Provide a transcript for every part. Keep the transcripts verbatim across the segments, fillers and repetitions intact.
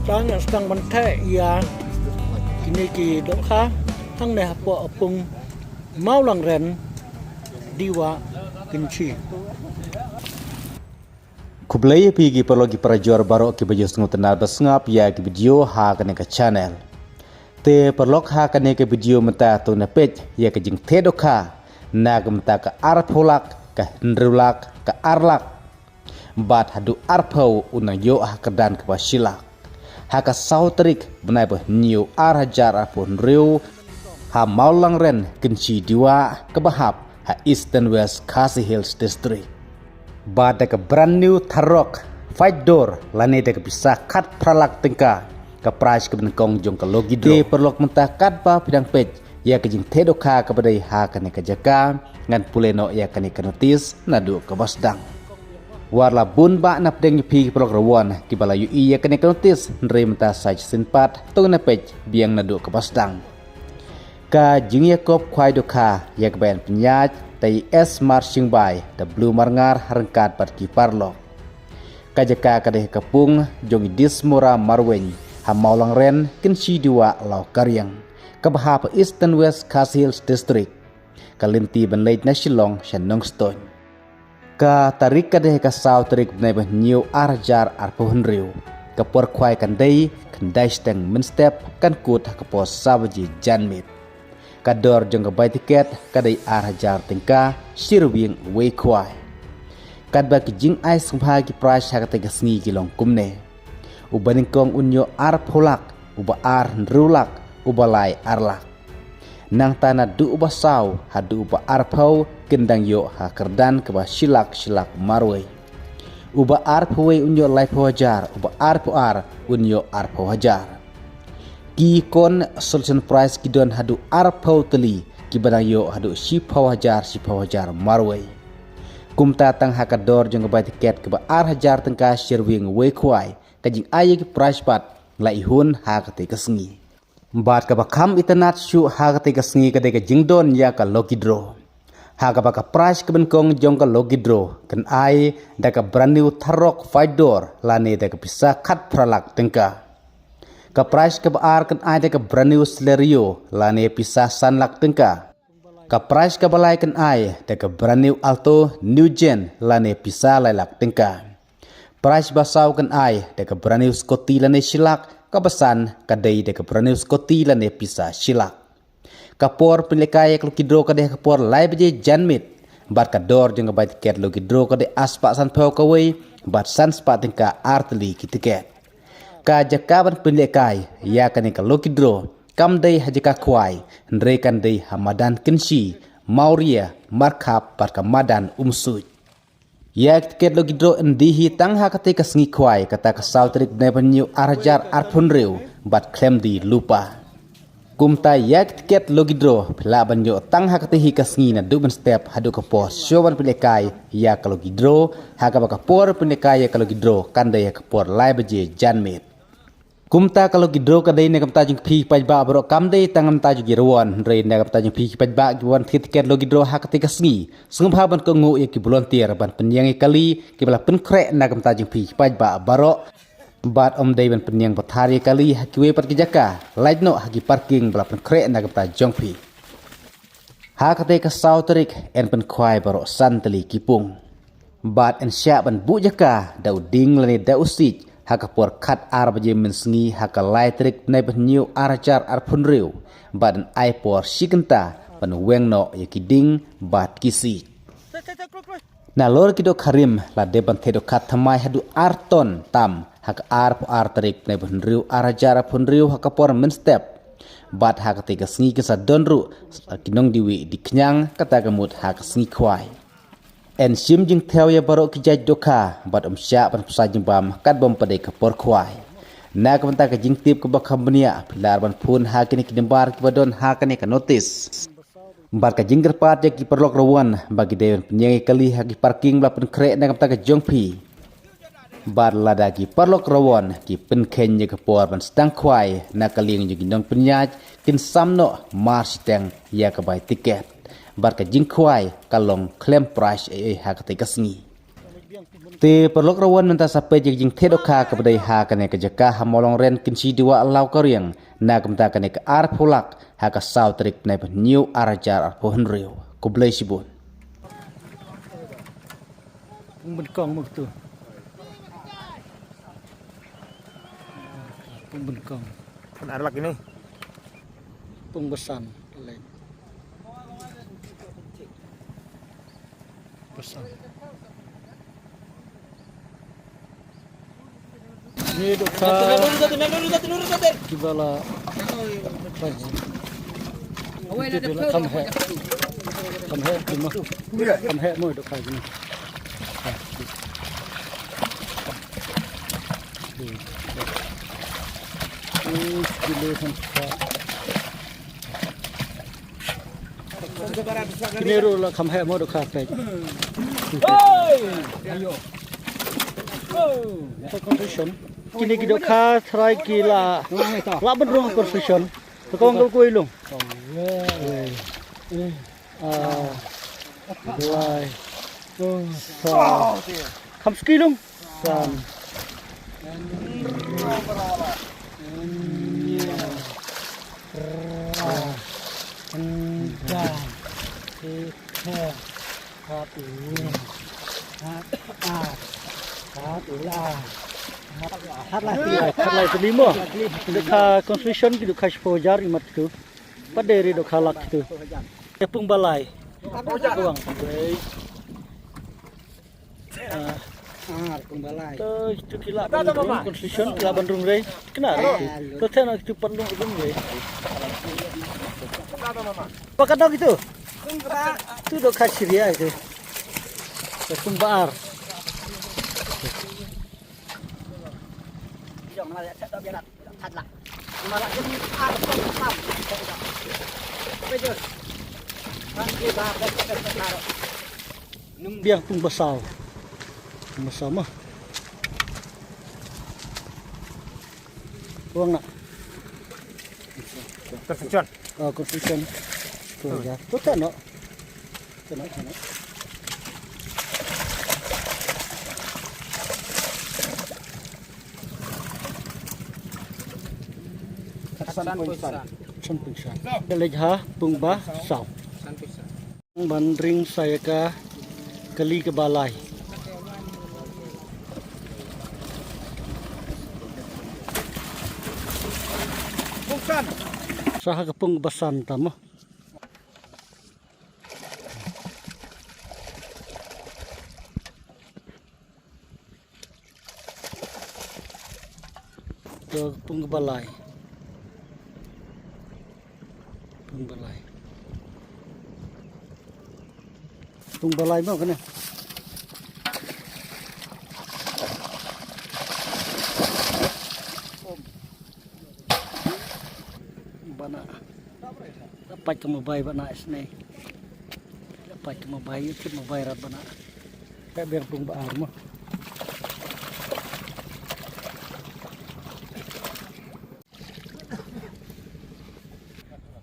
Tang ngan sdang ban theh ïa kine ki dohkha hangne hapoh pung Mawlangren, Dewa, Kynshi. Khublei ïa phi ki paralok ki parajor baroh kiba ïohsngew tynnad ba sngap ïa ki video ha kane ka channel. Te paralok, ha kane ka video mynta to ngin peit ïa ka jingtheh dohkha na ka mynta ka arphew lak, ka hynriew lak, ka ar lak bad haduh arphew u nang ïoh ha ka kyrdan kaba shi lak. Ha ka saw tarik bnai ba hynñiew ar hajar arphew hynriew, ha Mawlangren, Kynshi, Dewa kaba hap ha Eastern West Khasi Hills District. Bad da ka brand new Thar Roxx five door lane da ka pisa khatphra lak tyngka ka prize kaba nyngkong jong ka lucky draw. Te paralok, mynta katba phi dang peit ïa ka jingtheh dohkha kaba dei ha kane ka jaka, ngan pule noh ïa kane ka notice naduh kaba sdang. Wat la bun bah na pdeng ïa phi ki paralok rawan kiba la ïohi ïa kane ka notice, hynrei mynta sa shisien pat to ngin peit biang naduh kaba sdang. Ka jingïakob khwai dohkha ïa kaba yn pynïaid da i S Marshingbai, da Blue Marngar, ha ryngkat bad ki paralok. Ka jaka ka dei ha ka pung jong i Dismora Marwein, ha Mawlangren, Kynshi, Dewa, Lawkariang, kaba hap ha Eastern West Khasi Hills District. Ka lynti ban leit na Shillong sha Nongstoiñ. Ka tarik ka dei ha ka saw tarik bnai ba hynñiew ar hajar arphew hynriew. Ka por khwai kan dei khyndai shiteng mynstep, kan kut ha ka por saw baje janmiet. Ka dor jong ka bai tiket ka dei ar hajar tyngka shi rwiang uwei khwai. Katba ki jingai sngewbha ki prize ha katei ka sngi ki long kumne: uba nyngkong un ïoh arphew lak, uba ar hynriew lak, uba lai ar lak. Nangta naduh uba saw haduh uba arphew kin dang ïoh ha ka kyrdan kaba shi lak shi lak marwei. Uba arphew wei un ïoh laiphew hajar, uba arphew ar un ïoh arphew hajar. Ki Consolation Prize ki don haduh arphew tylli, kiba dang ïoh haduh shiphew hajar, shiphew hajar marwei. Kumta tang ha ka dor jong ka bai tiket kaba ar hajar tyngka shi rwiang uwei khwai, ka jingai ïa ki prize pat la ihun ha katei ka sngi. Bad kaba kham itynnad shuh ha katei ka sngi ka dei ka jingdon ïa ka lucky draw. Ha kaba ka prize kaba nyngkong jong ka lucky draw kan ai da ka brand new Thar Roxx five door lane da ka pisa khatphra lak tyngka. Ka prize kaba ar kan ai da ka brand new Celerio lane pisa san lak tyngka. Ka prize kaba lai kan ai da ka brand new Alto new gen lane pisa lai lak tyngka. Prize ba saw kan ai da ka brand new Scooty lane shi lak, kaba san ka dei da ka brand new Scooty lane pisa shi lak. Ka por pynlehkai ïa ka lucky draw ka dei ha ka por lai baje janmiet, bad ka dor jong ka bai tiket lucky draw ka dei arspah sanphew kawei, bad san spah tyngka artylli ki tiket. Ka jaka ban pynlehkai ïa kane ka lucky draw kam dei ha jaka khwai, hynrei kan dei ha madan Kynshi, Mawria, Markhap bad ka madan Umsuit. Ïa ki tiket lucky draw yn die hi tang ha katei ka sngi khwai, kata ka saw tarik bnai ba hynñiew ar hajar arphew hynriew, bad khlem die lypa. Kumta ïa ki tiket lucky draw phi lah ban ïoh tang ha katei hi ka sngi naduh mynstep haduh ka por shuwa ban pynlehkai ïa ka lucky draw, ha kaba ka por pynlehkai ïa ka lucky draw kan dei ha ka por lai baje janmiet. Kumta ka lucky draw ka dei na ka bynta jong phi ki paidbah baroh, kam dei tang na ka bynta jong ki rawan, hynrei na ka bynta jong phi ki paidbah kiba wan thied tiket lucky draw ha katei ka sngi. Sngewbha ban kohnguh ïa ki volunteer ban pynïeng ïa kali kiba la pynkhreh na ka bynta jong phi ki paidbah baroh. Bad ym dei ban pynïeng pathar ïa kali ha kiwei pat ki jaka, lait noh ha ki parking ba la pynkhreh na ka bynta jong phi. Ha katei ka saw tarik yn pynkhwai baroh san tylli ki pung. Bad yn shah ban buh jaka da u dieng lane da u siej ha ka por khatar baje mynsngi ha ka lai tarik bnai ba hynñiew ar hajar arphew hynriew, bad yn ai por shi kynta ban weng noh ïa ki dieng bad ki siej. Nalor ki dohkha rim la dep ban theh dohkha thymmai haduh ar ton tam ha ka arphew ar tarik bnai ba hynriew ar hajar arphew hynriew ha ka por mynstep. Bad ha katei ka sngi kin sa don ruh ki nongdie wieh die khñiang, kata ka mut ha ka sngi khwai. Yn shim jingthew ïa baroh ki jait dohkha bad ym shah ban pynshai jingbam katba ym pat dei ka por khwai. Na ka bynta ka jingtip kaba kham bniah, phi lah ban phone ha kine ki nambar kiba don ha kane ka notice. Bad ka jingkyrpad ïa ki paralok rawan ba ki dei ban pynïeng ïa kali ha ki parking ba la pynkhreh na ka bynta ka jong phi. Bad lada ki paralok rawan ki pynkheiñ ïa ka por ban sdang khwai na ka liang jong ki nongpynïaid, kin sam noh mar shiteng ïa ka bai tiket. Bad ka jingkhwai ka long khlem prize ei ei ha katei ka sngi. Te paralok, rawan mynta sa peit ïa ka jingtheh dohkha kaba dei ha kane ka jaka ha Mawlong Ren, Kynshi Duwah, Lawkariang, na ka bynta kane ka arphew lak ha ka saw tarik bnai ba hynñiew ar hajar arphew hynriew. Khublei shibun. Pung Bynkong mo kito. Pung Bynkong. Pun ar lak ini. Pung Basan. Lek. Basan. Ni dohkha kiba la, iti la kham heh. Kham heh tu mo. Kham heh mo dohkha ni. Kilo kham heh. Kine ruh la kham heh mo dohkha peit. Construction. Kine ki dohkha trai ki la, la ban rung construction. To kong kul kui lung. Ah, lai. Sa. Kham ski lung. San. Hat lai. Hat lai tylli mo. Dohkha construction ki dohkha shiphew hajar i mat kito. Pat dei ri dohkha lak kito. Ïa Pung Balai. Pung. Ah. Ah, Pung Balai. To, to ki lah ban rung construction, ki lah ban rung rei. Kena rei. To, tena kitu pat rung rung rei. Pakat dong kitu. Tu dohkha Syria itu. Pung Baar. Biang Pung Basaw. Pung Basaw mah. Wang nak. Construction. Oh, construction. Tu ya. Tu tak nak. Tu nak, tu nak. San point san. San point san. Ka leit ha Pung Basaw. San point san. Ban ring sa ïa ka kali kaba lai. Sa ha ka Pung Basan tamo. To Pung Balai. Pung Balai. Pung Balai mo kane. Bana. Dapat ka mobile bana isne. Dapat ka mobile, YouTube mobile rat bana. Ka biang Pung Baar mo.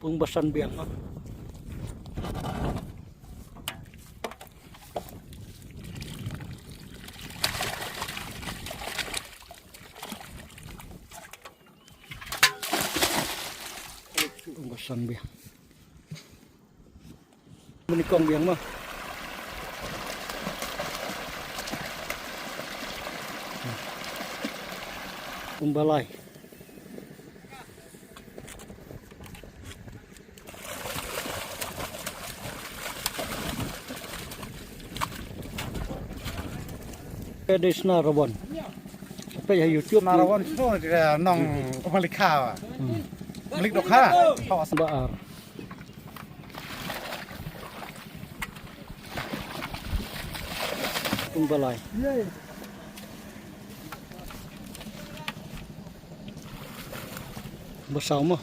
Pung Basan biang mo. Pung Basan biang. Menikong biang mah. Pung Balai. Dei Sna Rawon. Peit ha YouTube. Sna Rawon snoh, eh, nong Malika. Hmm. Malik dohkha. Baar. Pung Balai. Basaw mo.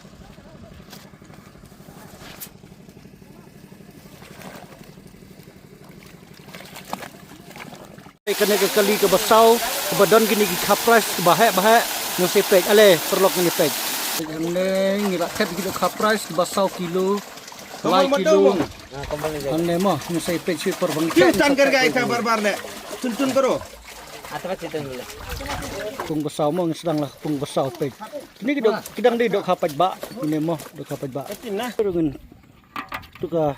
Kane ka kali kaba saw, kaba don kine ki kha prize kiba heh ba heh, ngan sa peit, ale paralok ngan peit. Hangne ngi la tep kine kha prize kiba saw kilo, lai kilo. Hangne mo, ngan sa peit shuh por bang. Tun tun kar gai ka bar bar le. Tun tun karo. Pung basaw mo, ngi sdang la pung basaw peit. Kine ki dok, ki dang dei dohkha paidbah. Kine mo, dohkha paidbah. Rungin tu ka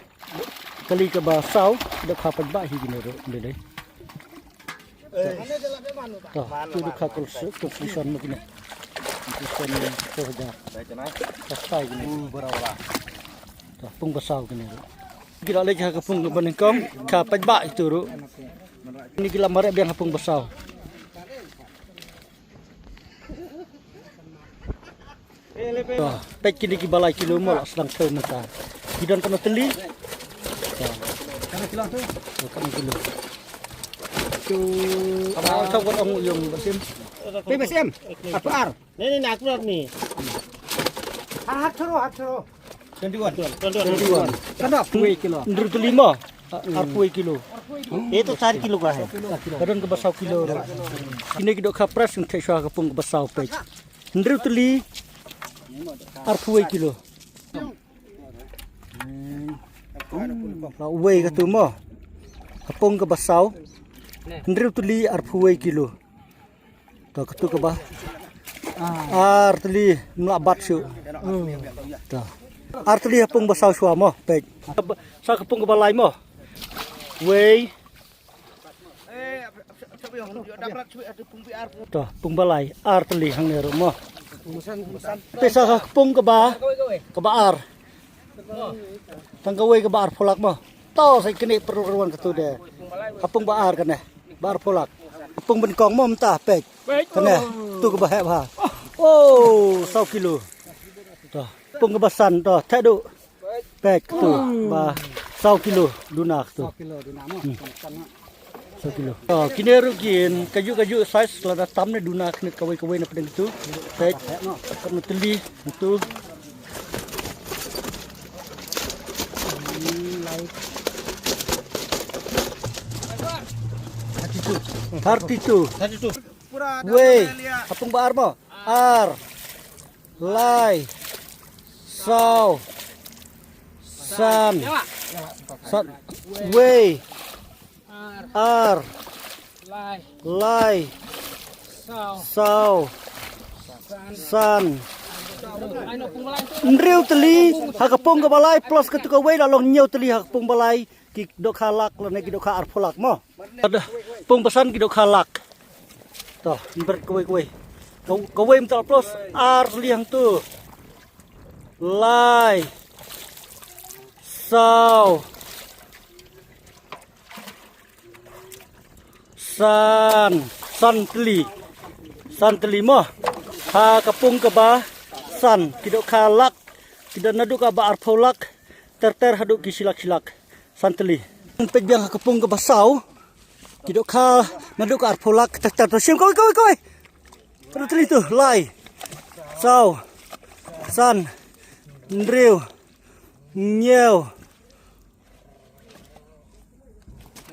kali kaba saw, dohkha paidbah hi kine ruh, kine dei. To, tu dohkha kul, kul solution mo kine. Kul solution ko ja. Kastai kine. To, pung basaw kine ruh. Ki la leit ha ka pung kaba nyngkong, ka paidbah itu ruh. Kine ki la mareh biang ha pung basaw. To, peit kine kiba lai kilo mo la sdang thew mynta. Ki don katno tylli? To. To, katno kilo? To, ah, to, wat ong ïong Basim. Pe Basim? Apa ar? Ni, ni, ni, aku dah ni. Hat, hat sero, hat sero. Twenty one. Twenty one. Twenty one. Katno? Hynriew tylli mo. Arphew kilo. Itu sar kilo ka hai. Ka don kaba saw kilo. Kine ki dohkha press, ngi theh shuwa ha ka pung kaba saw peit. Hynriew tylli arphew kilo. La wei katu mo. Ha pung kaba saw. Hynriew tylli arphew kilo. To, katu kaba ar tylli, ym lah bat shuh. To. Ar tylli ha pung basaw shuwa mo, peit. Sa ka pung kaba lai mo. Wei. To, pung ba lai, ar tylli hangne ruh mo. Te sa ka pung kaba, kaba ar. Tang kawei kaba arphew lak mo. To, sa kine pyrwan katu de. Ka pung ba ar kane. Ba arphew lak. Ka pung ba nyngkong mo mynta, peit. Kane, tu kaba heh bha. Oh, saw kilo. To, pung kaba san to, theh duh. Peit katu, ba saw kilo duna katu. Saw kilo duna mo. Hmm. Saw kilo. To, kine ruh kin kajuh kajuh size, lada tam ne duna khyndiat kawei kawei na pdeng katu. Peit, katno tylli katu. Thirty two. Thirty two. Wei, ha pung ba ar mo. Ar. Lai. Saw. San. San. Wei. Ar. Lai. Saw. San. Hynriew tylli ha ka pung kaba lai plus katu kawei, la long hynñiew tylli ha ka pung ba lai. Ki dohkha lak lane ki dohkha arphew lak mo. Pung ba san ki dohkha lak. To, bret kawei kawei. Ka, kawei mynta plus ar tylli hangtu. Lai. Saw. San. San tylli. San tylli mo. Ha ka pung kaba san. Ki dohkha lak. Ki don naduh kaba arphew lak. Ter ter haduh ki shi lak shi lak. San tylli. Peit biang ha ka pung kaba saw. Ki dohkha naduh ka arphew lak, ter ter to shim kawei kawei kawei. Katno tylli tu, lai. Saw. San. Hynriew. Hynñiew.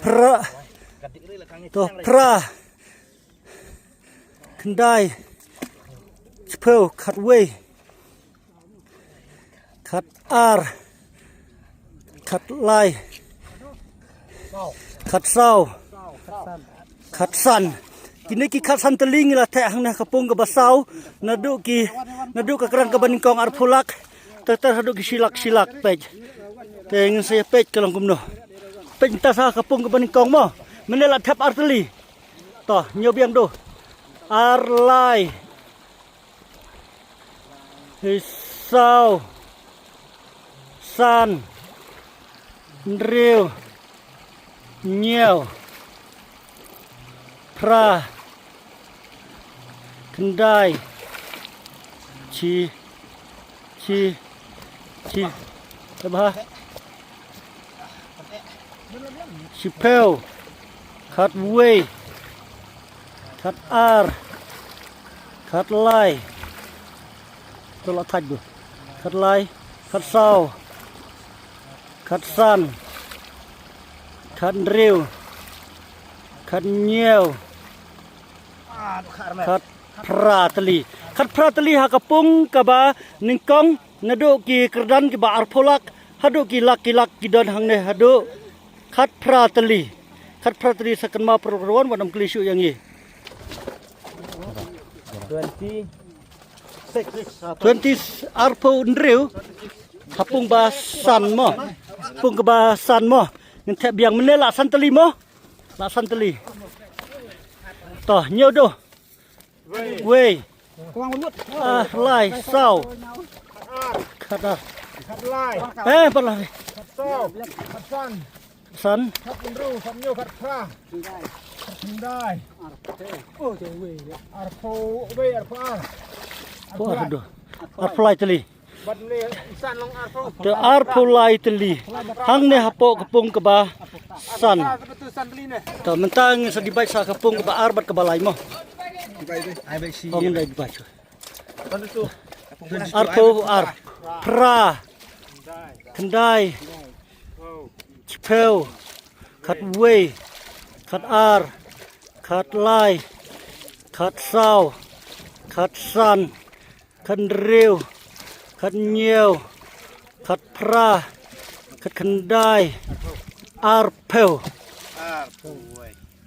Phra. To, phra. Khyndai. Shiphew, khatwei. Khatar. Khatlai. Khatsaw. Khatsan. Kine ki khatsan tylli ngi la theh hangne ha ka pung kaba saw. Naduh ki, naduh ka krang kaba nyngkong arphew lak. Ter ter haduh ki shi lak shi lak peit. Te ngin sa ïa peit ka long kumno. Peit mynta sa ka pung kaba nyngkong mo. Mynne la thep ar tylli. To, ñiew biang duh. Ar lai. Saw. San. Hynriew. Ñiew. Phra. Khyndai. Shi. Shi. Shi. Te bha. Shiphew. Khatwei. Khatar. Khatlai. To la thait buh. Khatlai. Khatsaw. Khatsan. Khathynriew. Khathynñiew. Khatphra tylli. Khatphra tylli ha ka pung kaba nyngkong, naduh ki kyrdan kiba arphew lak haduh ki lak ki lak ki don hangne haduh khatphra tylli. Khatphra tylli sa kynmaw pyrkhat ruh wat nym kylli shuh ïa ngi. Twenty six. Twenty, arphew hynriew. Ha pung ba san mo. Pung kaba san mo. Ngin thep biang mynne la san tylli mo. La san tylli. To, hynñiew, hynñiew wei. Ah, lai, saw. Khat ar. Khat lai. Eh, pat lai. Khat saw. Khat san. San. Khat hynriew, khat hynñiew, khat phra. Khat khyndai. Arphew wei, arphew ar. Arphew lai tylli. Te arphew lai tylli. Hangne hapoh ka pung kaba san. To mynta ngin sa divide sa ka pung kaba ar bad kaba lai mo. Ong dai divide. Arphew ar. Phra. Khyndai. Chiphew. Khat wei. Khat ar. Khat lai. Khat saw. Khat san. Khat hynriew. Khat hynñiew. Khat phra. Khat khyndai. Arphew.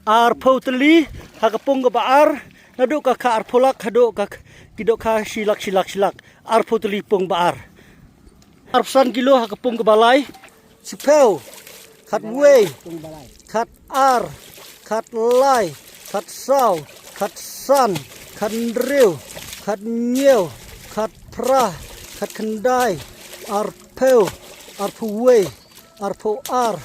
Arphew tylli ha ka pung kaba ar. Naduh ka kha arphew lak haduh ka ki dohkha shi lak, shi lak, shi lak. Arphew tylli pung ba ar. Arphew san kilo ha ka pung kaba lai. Chiphew. Khat wei. Khat ar. Khat lai. Khat saw. Khat san. Khat hynriew. Khat hynñiew. Khat phra. Khat khyndai. Arphew. Arphew wei. Arphew ar.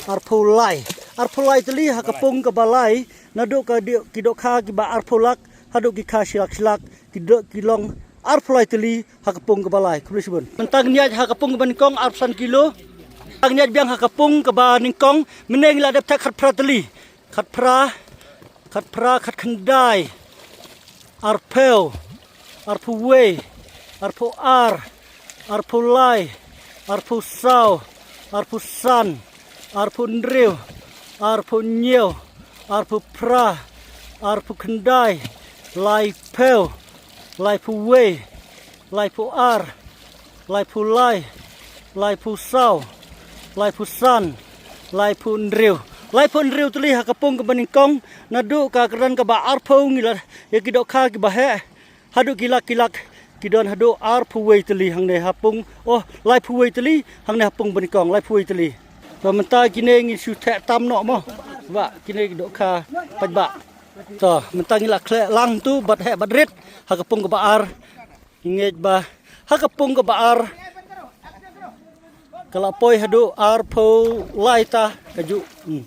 Arphew lai. Arphew lai tylli ha ka pung kaba lai. Naduh ka di-, ki dohkha kiba arphew lak haduh ki kha shi lak, shi lak. Ki doh ki long arphew lai tylli ha ka pung kaba lai. Khublei shibun. Mynta ngin ïaid ha ka pung kaba nyngkong, arphew san kilo. Ngin ïaid biang ha ka pung kaba nyngkong. Mynne ngi la dep thep khat phra tylli. Khat phra. Khat phra, khat khyndai. Arphew. Arphew wei. Arphew ar. Arphew lai. Arphew saw. Arphew san. Arphew hynriew. Arphew hynñiew. Arphew phra. Arphew khyndai. Laiphew. Laiphew wei. Laiphew ar. Laiphew lai. Laiphew saw. Laiphew san. Laiphew hynriew. Laiphew hynriew tylli ha ka pung kaba nyngkong. Naduh ka kyrdan kaba arphew ngi la ïa ki dohkha kiba heh. Haduh ki lak, ki lak. Ki don haduh arphew wei tylli hangne ha pung. Oh, laiphew wei tylli hangne ha pung ba nyngkong, laiphew wei tylli. Ba mynta kine ngi shu thep tam noh mo. Ba kine ki dohkha pat ba. To, mynta ngi la khleh lang tu bad heh bad rit ha ka pung kaba ar. Ngeit ba ha ka pung kaba ar ka la poi haduh arphew lai ta ka ju. Hmm.